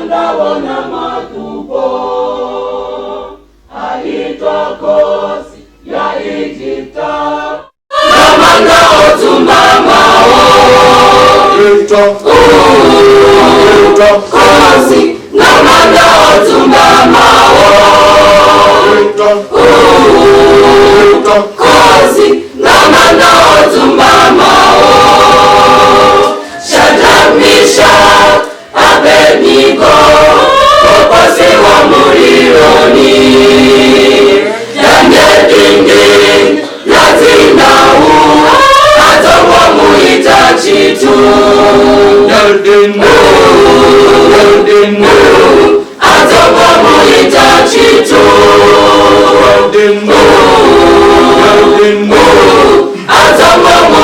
nda vhona maṱufho, a itwa khosi ya Egipta. Nga maanḓa o dzumbamaho, khosi nga maanḓa o dzumbamaho, khosi nga maanḓa o dzumbamaho. Shadrach, Meshach, Abednego, vho posiwa muliloni. Daniel dindini ḽa dzindau, a dzo ngo mu ita tshithu. A dzo ngo mu ita tshithu. A dzo ngo mu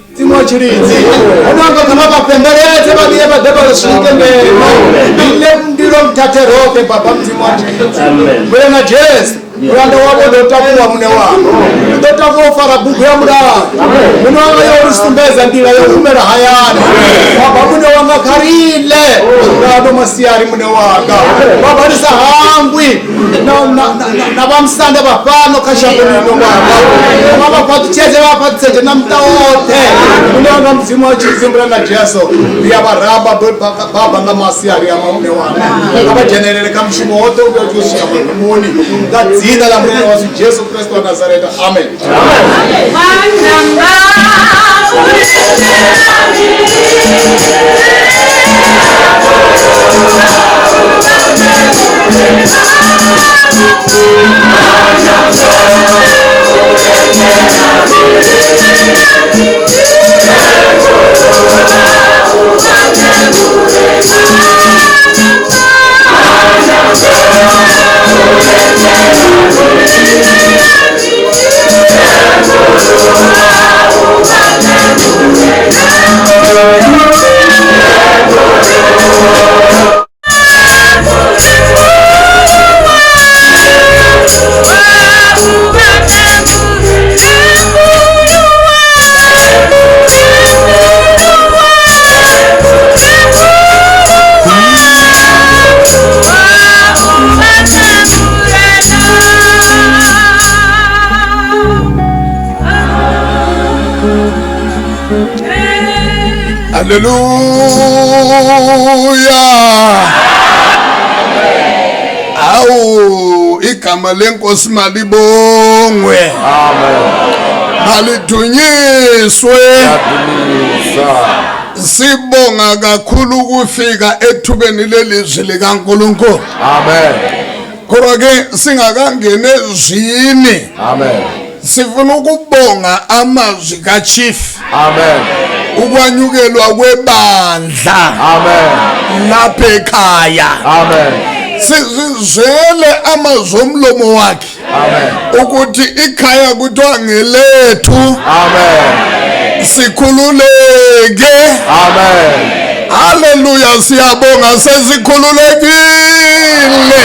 Mudzimu wa tshilidzi hone anga kha vha vha fhembeledze vha vhuye vha ḓe vha swike ngeno ile ndilo muthathe roṱhe baba mudzimu wa tshilidzi mulena jesu mulanda wavho ḓo takuwa muṋe wanga u ḓo takuwa u fara bugu ya mulayo muṋe wanga yo ri sumbedza nḓila ya u humela hayani baba muṋe wanga kha riḽe ngano masiari muṋe wanga baba ri sa hangwi na vha musanda vha fhano kha shango lino baba vha vha fhaṱutshedze vha fhaṱutshedze na muṱa woṱhe muṋe wanga mudzimu wa tshidzimbula na jesu ndi ya vha ramba baba nga masiari a muṋe wanga kha vha dzhenelele kha mushumo woṱhe u vhuya u tshi swika magumoni nga dzina ḽa murena washu jesu kristo wa nazareta amen. Haleluya. Awu igama lenkosi malibongwe. Amen. Malidunyiswe. Sibonga kakhulu ukufika ethubeni lelizwi likaNkulunkulu. Amen. Kodwa ke singakangeni ezwini. Amen. Sifuna ukubonga amazwi kaChief. Amen. Ukwanyukelwa kwebandla. Amen. Lapha ekhaya. Amen. Sizizwele amazwi omlomo wakhe. Amen. Ukuthi ikhaya kuthiwa ngelethu. Amen. Sikhululeke. Amen. Haleluya, siyabonga sesikhululekile.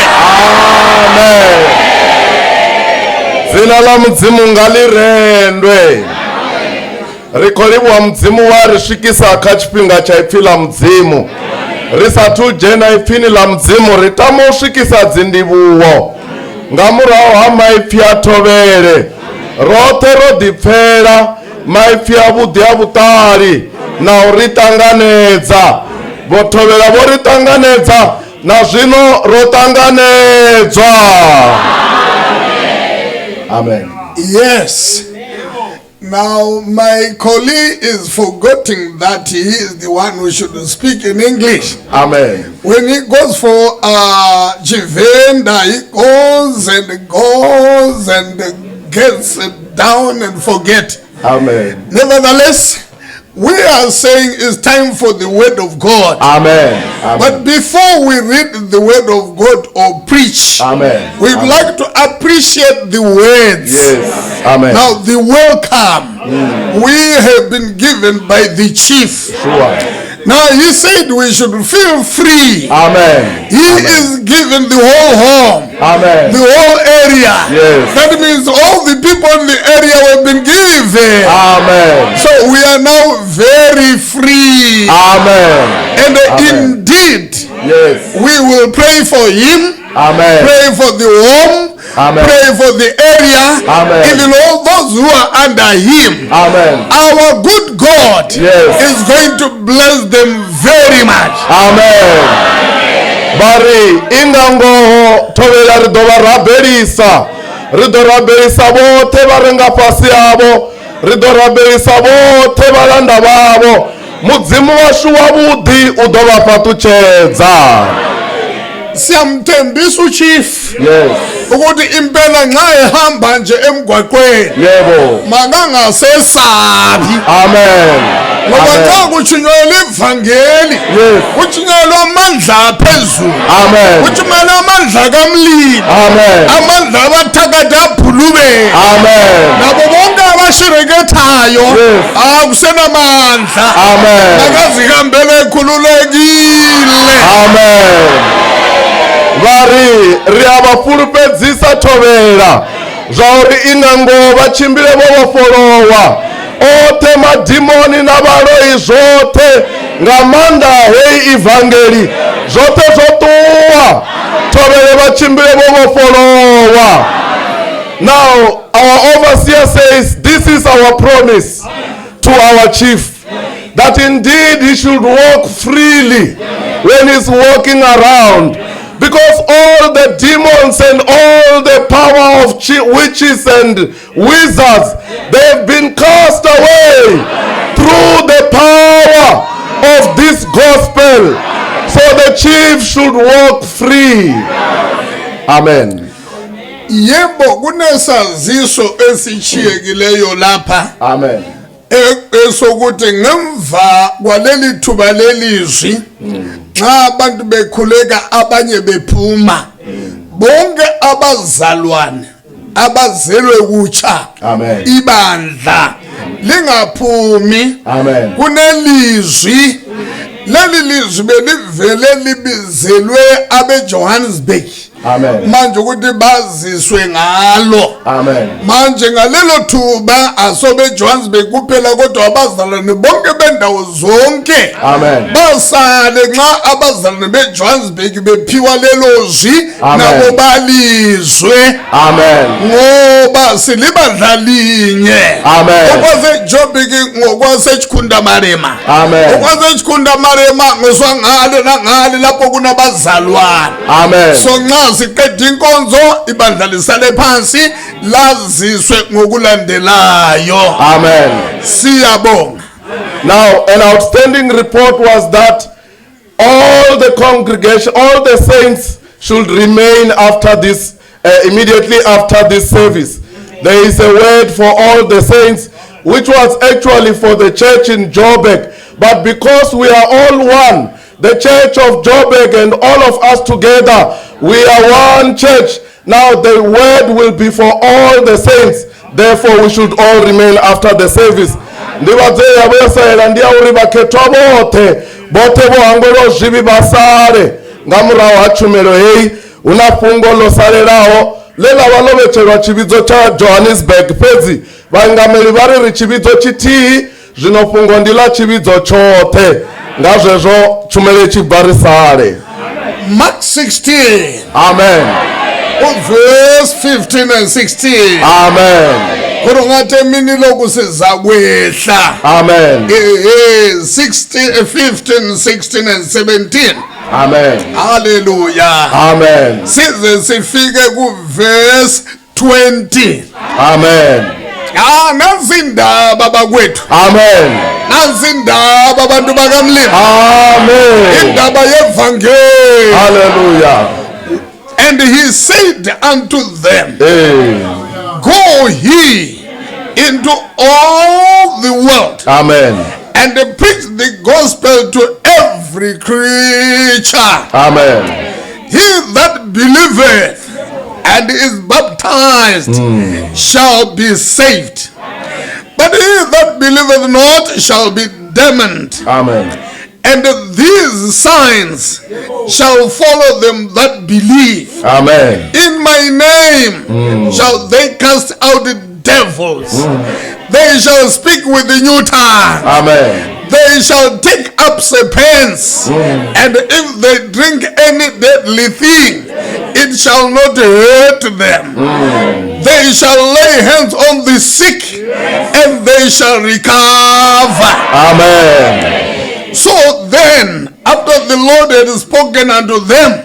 Amen. Dzina ḽa Mudzimu nga ḽi rendwe. Ri khou livhuwa Mudzimu wa ri swikisa kha tshifhinga tsha ipfi ḽa Mudzimu. Ri sathu dzhena ipfini ḽa Mudzimu ri tama u swikisa dzindivhuwo nga murahu ha maipfi a thovhele. Roṱhe ro ḓipfela maipfi avhuḓi a vhuṱali na u ri ṱanganedza. Vho thovhela vho ri ṱanganedza na zwino ro ṱanganedzwa. Amen. Yes. Now my colleague is forgetting that he is the one who should speak in English. Amen. When he goes for Tshivenda, he goes and goes and gets down and forget. Amen. Nevertheless, we are saying it's time for the word of God. Amen. Amen. But before we read the word of God or preach, Amen. we'd Amen. like to appreciate the words. Yes. Amen. Now, the welcome we have been given by the chief. Sure. Now, he said we should feel free. Amen. He is given the whole home. Amen. The whole area. Yes. That means all the people in the area have been given. Amen. So we are now very free. Amen. And Amen. indeed, Yes. we will pray for him. Amen. Pray for the home. Amen. Pray for the area. Amen. Even all those who are under him. Amen. Our good God Yes. is going to bless them very much. Amen. Vha ri i nga ngoho thovhela ri ḓo vha rabelisa Ri ḓo rabelisa vhoṱhe vha re nga fhasi havho, ri ḓo rabelisa vhoṱhe vhalanda vhavho. Mudzimu washu wavhuḓi u ḓo vha fhaṱutshedza. Siyamthembisa uchief Yes. ukuthi impela nxa ehamba nje emgwaqweni Yebo. makangasesabi Amen. ngoba Amen. xa kutshunyelwa ivangeli Yes. kutshunyelwa amandla aphezulu, Amen. kutshunyelwa amandla kamlimi, Amen. amandla abathakathi abhulubeni, Amen. nabo bonke abashirekethayo. Yes. Akusenamandla. Amen. Makazihambele ekhululekile. Amen. Vha ri ri a vha fulufhedzisa thovhela zwa uri i nga ngoho vha tshimbile vho vhofholowa, oṱhe madimoni na vhaloi zwoṱhe nga maanḓa heyi ivangeli zwoṱhe zwo ṱuwa, thovhele vha tshimbile vho vhofholowa. Now our overseer says this is our promise to our chief, that indeed he should walk freely when he's walking around, because all the demons and all the power of witches and wizards, they've been cast away through the power of this gospel. So the chief should walk free. Amen. Yebo, kunesaziso esichiyekileyo lapha. Amen. Esokuthi ngemva kwaleli thuba lelizwi, nxa abantu bekhuleka abanye bephuma, bonke abazalwane abazelwe kutsha, Amen. ibandla lingaphumi. Amen. Kunelizwi, leli lizwi belivele libizelwe abeJohannesburg. Amen. Manje ukuthi baziswe ngalo. Amen. Manje ngalelo thuba asobe Johannesburg kuphela, kodwa abazalwane bonke bendawo zonke Amen. basale nxa abazalwane beJohannesburg bephiwa lelo zwi, Amen. nabo balizwe. Amen. Ngoba silibandla linye. Amen. OkwaseJoburg ngokwaseChikhundamarema. Amen. OkwaseChikhundamarema ngoswangale nangale lapho kunabazalwane. Amen. So nxa siqeda inkonzo ibandla lisale phansi laziswe ngokulandelayo. Amen. Siyabonga. Now, an outstanding report was that all the congregation, all the saints should remain after this, immediately after this service. There is a word for all the saints, which was actually for the church in Joburg. But because we are all one, the church of Joburg and all of us together, we are one church. Now the word will be for all the saints. Therefore, we should all remain after the service. Ndivhadzo ya vho yo salela ndi ya uri vhakhethwa vhoṱhe vhoṱhe vho hangwelwa zwivhi vha sale nga murahu ha tshumelo heyi. Hu na fhungo ḽo salelaho ḽe ḽa vha ḽo vhetshelwa tshivhidzo tsha Johannesburg, fhedzi vhaingameli vha ri ri tshivhidzo tshithihi, zwino fhungo ndi ḽa tshivhidzo tshoṱhe. Nga zwezwo tshumelo i tshi bva ri sale. Mark 16, Amen. verse 15 and 16. Amen. Kodwa ngathi emini lokhu sizakwehla. Amen. 16, 15, 16 and 17. Amen. Hallelujah. Amen. Size sifike ku verse 20. Amen. Ah, nansi indaba bakwethu. Amen. Nansi indaba abantu bakamlimi. Amen. Indaba yevangeli. Hallelujah. And he said unto them, Hey. Go ye into all the world Amen. and preach the gospel to every creature. Amen. He that believeth and is baptized shall be saved, but he that believeth not shall be damned. Amen. And these signs shall follow them that believe. Amen. In my name shall they cast out devils. They shall speak with the new tongue. Amen. They shall take up serpents, and if they drink any deadly thing, it shall not hurt them. They shall lay hands on the sick, and they shall recover. Amen. So then, after the Lord had spoken unto them,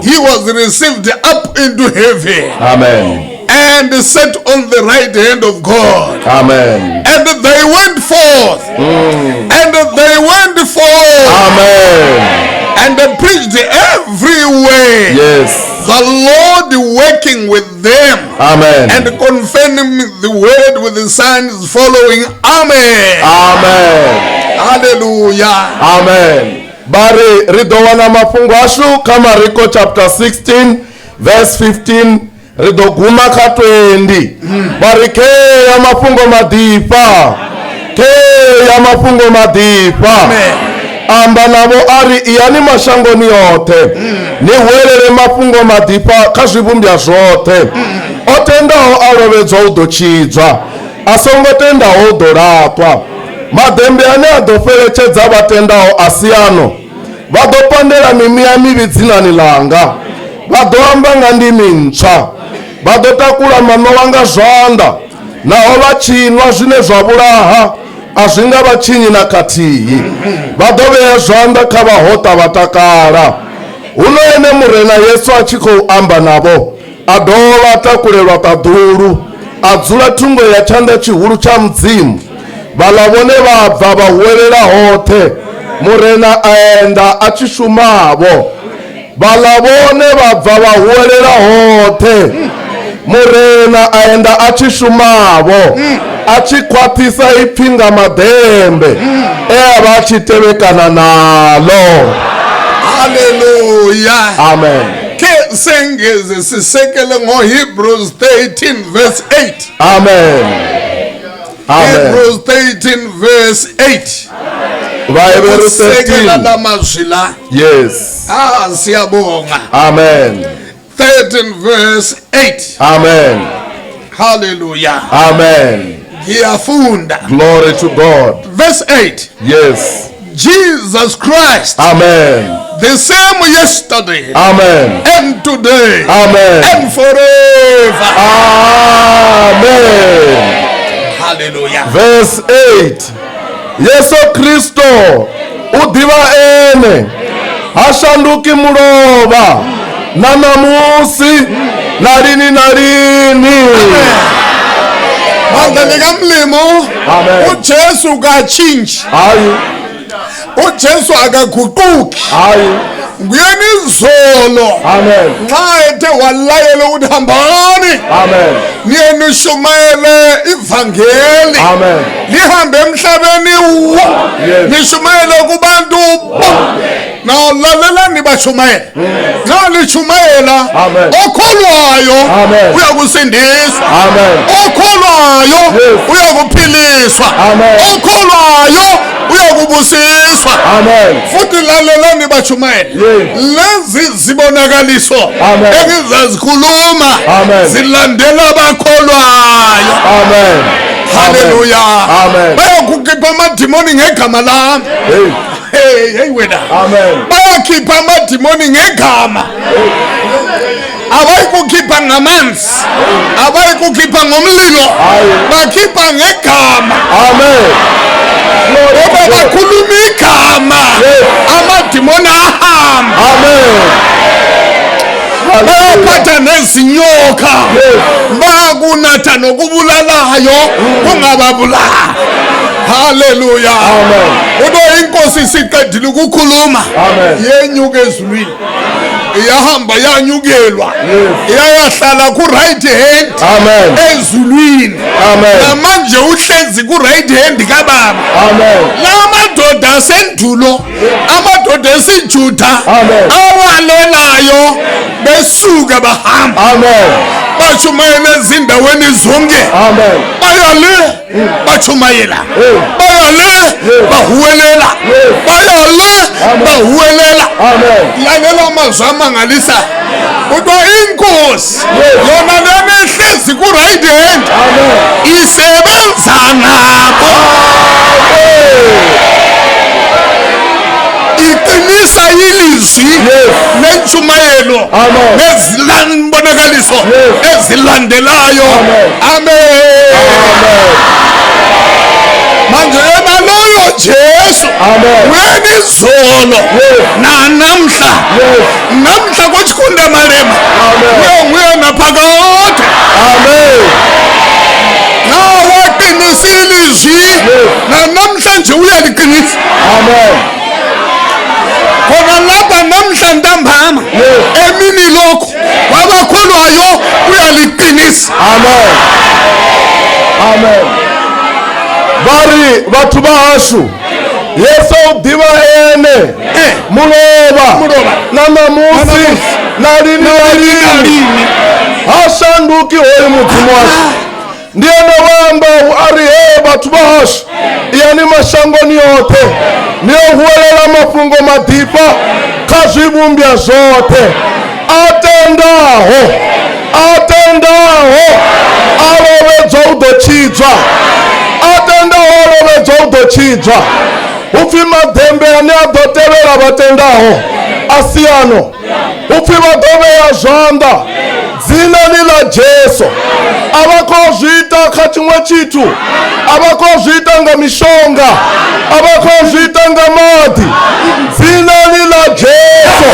he was received up into heaven. Amen. And sat on the right hand of God. Amen. And they went forth. And they went forth. Amen. And they preached everywhere. Yes. The Lord working with them. Amen. And confirming the word with the signs following. Amen. Amen. Hallelujah. Amen. Vha ri ri ḓo wana mafhungo ashu kha Mariko chapter 16 verse 15 ri ḓo guma kha 20. Vha ri khea mafhungo maḓifha. Khea mafhungo maḓifha. Amba navho a ri iyani mashangoni oṱhe ni huwelele mafhungo maḓifha kha zwivhumbwa zwoṱhe. O tendaho a lovhedzwa u ḓo tshidzwa, a songo tendaho u ḓo laṱwa. Maḓembe ane a ḓo fheletshedza vha tendaho a si ano, vha ḓo pandela mimuya mivhi dzinani ḽanga, vha ḓo amba nga ndimi ntswa, vha ḓo takula maṋowa nga zwanḓa, naho vha tshi nwa zwine zwa vhulaha a zwi nga vha tshinyi na khathihi, vha ḓo vhea zwanḓa kha vhahoṱa vha takala. Huno ene Murena Yesu a tshi khou amba navho, a dovha a takulelwa ṱaḓulu, a dzula thungo ya tshanḓa tshihulu tsha Mudzimu. Vhaḽa vhone vha bva vha huwelela hoṱhe, Murena a enda a tshi shumavho. Vhaḽa vhone vha bva vha huwelela hoṱhe, Murena a enda a tshi shumavho, a tshi khwaṱhisa ipfi nga maḓembe e a vha a tshi tevhekana naḽo. Hallelujah. Amen. Ke sengeze sisekele ngoHebrews 13 verse 8. Amen. Amen. Hebrews 13 verse 8. Vhaheberu Usekela 13. lamazwi la. Yes. Ah siyabonga. Amen. 13 verse 8. Amen. Hallelujah. Amen. Ngiyafunda. Glory to God. Verse 8. Yes. Jesus Christ Amen. the same yesterday Amen. and today Amen. and forever. Amen. Hallelujah. Verse 8. Yesu Kristo u ḓivha ene ha shanduki mulovha na ṋamusi na lini na lini. Bandla likaMlimu Amen. uJesu katshintshi. Hayi, uJesu akaguquki. hayi. Nguyena izolo. Amen. Nxa ethe walayela ukuthi hambani Amen. niye nishumayele ivangeli. Amen. Lihambe emhlabeni wo. Yes. Nishumayele kubantu bo. Nalalelani bashumayela. Nxa lishumayela Amen. okholwayo Amen. uyakusindiswa. Amen. Okholwayo Yes. uyakuphiliswa. Amen. Okholwayo uyakubusiswa. Amen. Futhi lalelani bashumayela. Yes. Lezi zibonakaliso Amen. engizazikhuluma Amen. zilandela abakholwayo. Amen. Haleluya. Amen. Bayakukhipha amadimoni ngegama lami. Hey. Hey, hey wena. Amen. Bayakhipha amadimoni ngegama. Abayikukhipha ngamanzi. Abayikukhipha ngomlilo. Hayi. Bakhipha ngegama. Amen. Glory Ngoba to God. bakhuluma igama. Yes. Amadimoni ahamba. Amen. Hallelujah. Bayaphatha nezinyoka. Yes. Bayakunatha nokubulalayo kungababulali. Haleluya. Amen. Kodwa inkosi isiqedile ukukhuluma. Amen. Yenyuka ezulwini. Iyahamba yanyukelwa. Yes. Iyayahlala ku right hand Amen. ezulwini. Amen. Namanje uhlezi ku right hand kababa. Amen. La madoda asendulo, amadoda esiJuda Amen. awalelayo besuka bahamba Amen. bashumayela ezindaweni zonke. Amen. Baya le batshumayela, Hey. baya le bahuwelela, Yes. baya le Amen. bahuwelela. Amen. Lalela amazwi amangalisa. Kodwa inkosi Yes. yona lena ehlezi ku right hand Amen. isebenza nabo. Iqinisa ilizwi Yes. lentshumayelo Amen. nezibonakaliso Yes. ezilandelayo. Amen. Amen. Amen. Manje yena loyo Jesu Amen. wena izolo Yes. nanamhla Yes. namhla kwachikhunda malema Amen. uye nguye naphakade. Amen. uyasindisa. Amen. Amen. Vha ri vhathu vha hashu Yesu u ḓivha ene mulovha Mulovha. na ṋamusi na lini na lini ha shanduki hoyu mudzimu washu. Ndi ene we ambaho a ri he vhathu vha hashu iyani mashangoni yoṱhe ni yo huwelela mafhungo maḓifha kha zwivhumbwa zwoṱhe. A tendaho a tendaho a lovhedzwa u ḓo tshidzwa, a tendaho a lovhedzwa u ḓo tshidzwa. Hu pfi maḓembe ane a ḓo tevhela vha tendaho a si ano. Hu pfi vha ḓo vhea zwanḓa dzinani ḽa Jesu. A vha khou zwi ita kha tshiṅwe tshithu, a vha khou zwi ita nga mishonga, a vha khou zwi ita nga maḓi, dzinani ḽa Jesu.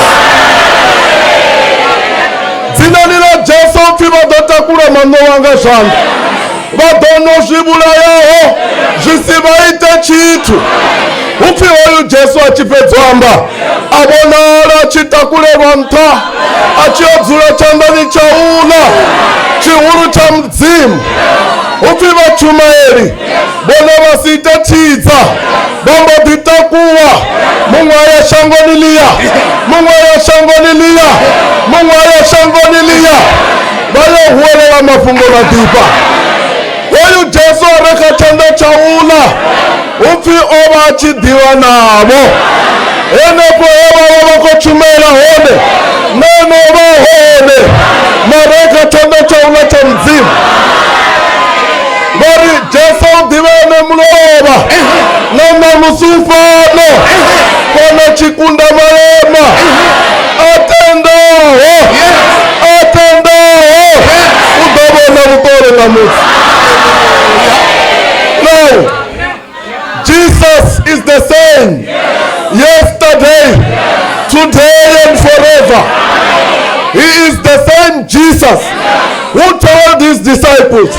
Dzinani ḽa Jesu hu pfi vha ḓo takula maṋowa nga zwanḓa, vha ḓo nwa zwi vhulayaho zwi si vha ite tshithu. Hu pfi hoyu Jesu a tshi fhedza u amba a vhonala a tshi takulelwa nṱha a tshi yo dzula tshanḓani tsha uḽa tshihulu tsha Mudzimu. Hu pfi vhatshumaeli vhone vha si ite thidza, vha mbo ḓi takuwa, muṅwe a ya shangoni ḽia, muṅwe a ya shangoni ḽia, muṅwe a ya shangoni ḽia, vha yo huwelela mafhungo maḓifha. Hoyu Jesu a re kha tshanḓa tsha uḽa hu pfi o vha a tshi ḓivha navho henefho he vha vha vha khou tshumela hone, na ene o vha hone, mara e kha tshanḓa tsha uḽa tsha Mudzimu. Vha ri Jesu u ḓivha ene mulovha na ṋamusi u fhano fhano tshikunda malema a tendaho a tendaho u ḓo vhona vhuṱolo ṋamusi. Now, Jesus is the same yesterday, today and forever. He is the same Jesus who told his disciples,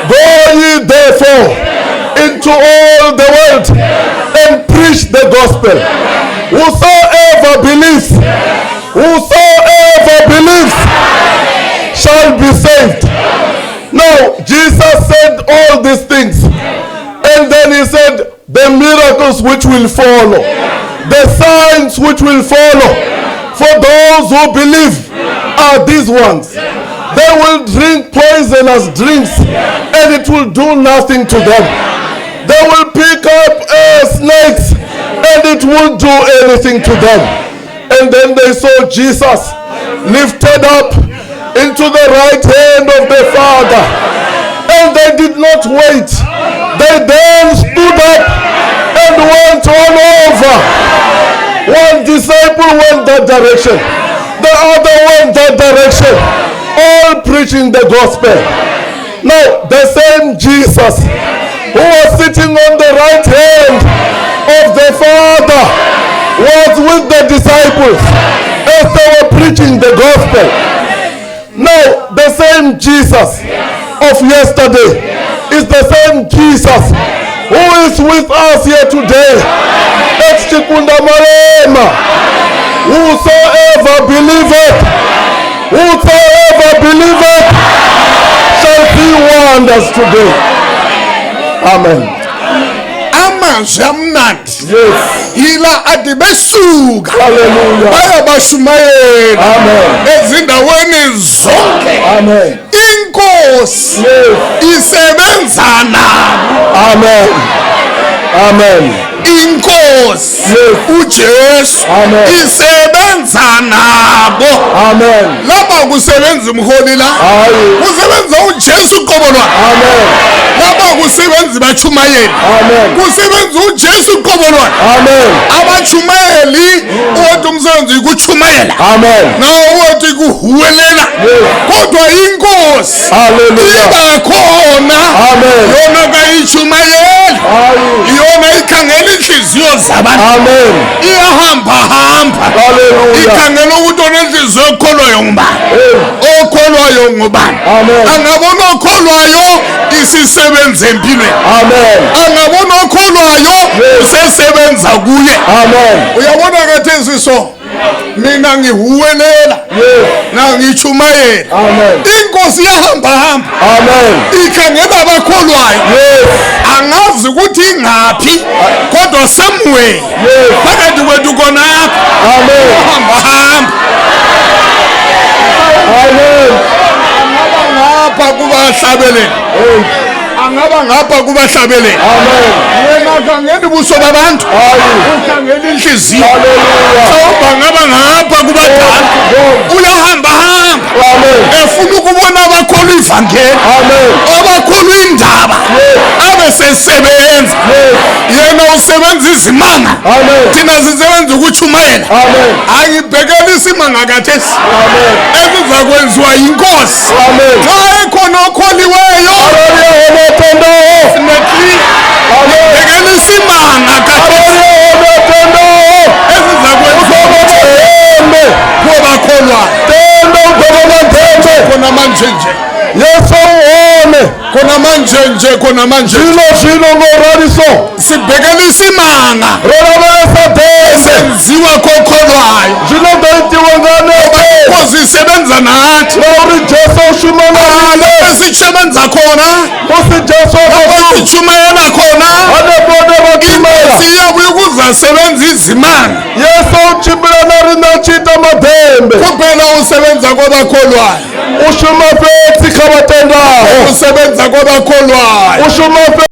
go ye therefore into all the world and preach the gospel. Whosoever believes, whosoever believes shall be saved. Now, Jesus said all these things. And then he said, the miracles which will follow, the signs which will follow for those who believe are these ones. They will drink poisonous drinks and it will do nothing to them. They will pick up snakes and it won't do anything to them. And then they saw Jesus lifted up into the right hand of the Father. And they did not wait. They then stood up and went all over. One disciple went that direction. The other went that direction. All preaching the gospel. Now, the same Jesus who was sitting on the right hand of the Father was with the disciples as they were preaching the gospel. Now, the same Jesus of yesterday is the same Jesus who is with us here today at Chikunda Malema. Whosoever believeth, whosoever believeth shall see wonders today. Amen. Amazwi amnandi. Yes. Yila athi besuka Hallelujah. baya bashumayela Amen. ezindaweni zonke. Amen. Inkosi Yes. isebenza nabo. Amen. Amen. Inkosi Yes. uJesu Amen. isebenza nabo. Amen. Lapha kusebenza umholi la, Hayi. kusebenza uJesu qobo lwakhe. Amen. Lapha kusebenza bachumayeli, Amen. kusebenza uJesu qobo lwakhe. Amen. Abachumayeli othi umsebenzi ukuchumayela, Amen. nawo othi kuhuwelela, kodwa inkosi Hallelujah. iba khona. Amen. Yona kayichumayeli, Hayi. yona ikhangela inhliziyo zabantu. Amen. Iyahamba hamba Hallelujah. ikhangela ukuthi onenhliziyo ekholwayo ngubani, okholwayo ngubani. Amen. Angabona okholwayo isisebenza empilweni. Amen. Angabona okholwayo usesebenza kuye. Amen. Uyabona kathesi, so mina ngihuwelela Yes. na ngichumayela, Amen. inkosi iyahamba hamba. Amen. Ikhangela abakholwayo. Yes. Angazi ukuthi ingaphi kodwa somewhere Yes. phakathi kwethu khonapha. Amen. Hamba hamba. Amen. Angaba ngapha kubahlabeleli. Hey. Angaba ngapha kubahlabeleli. Amen. Yena akhangela ubuso babantu. Hayi. Ukhangela inhliziyo. Hallelujah. Mhlawumbe angaba ngapha kubadala. Uyahamba hamba. Amen. Efuna ukubona abakholwa ivangeli. Amen. Abakholwa indaba. Abe sesebenza. Yes. Yena usebenza izimanga. Amen. Thina sisebenza ukutshumayela. Amen. Angibhekeli isimanga khathesi. Amen. Esizakwenziwa yinkosi. Amen. Nxa ekhona okholiweyo. Arali a hone a tendaho. Definitely. Amen. Ngibhekela isimanga khathesi. Arali a hone a tendaho. Esizakwenziwa Tende. kwabakholwayo. Tenda u ḓo vha na ḓembe. Khona manje nje. Yesu u hone. Khona manje nje khona manje. Zwino zwino ngo rali so. Sibhekela isimanga. Ro lavhelesa ḓembe. Senziwa kokholwayo. Zwino ḓo itiwa nga hanefho. Inkosi isebenza nathi. Ngauri Jesu u shuma na riṋe. Lapho sisebenza khona. Musi Jesu a Lapho khou sitshumayela khona. hanefho hune ra tshumayela. Inkosi iyabuya ukuzasebenza izimanga. Yesu u tshimbila na riṋe a tshi ita maḓembe. Kuphela usebenza kwabakholwayo. U shuma fhedzi kha vha tendaho. Usebenza kwabakholwayo. U shuma fhedzi.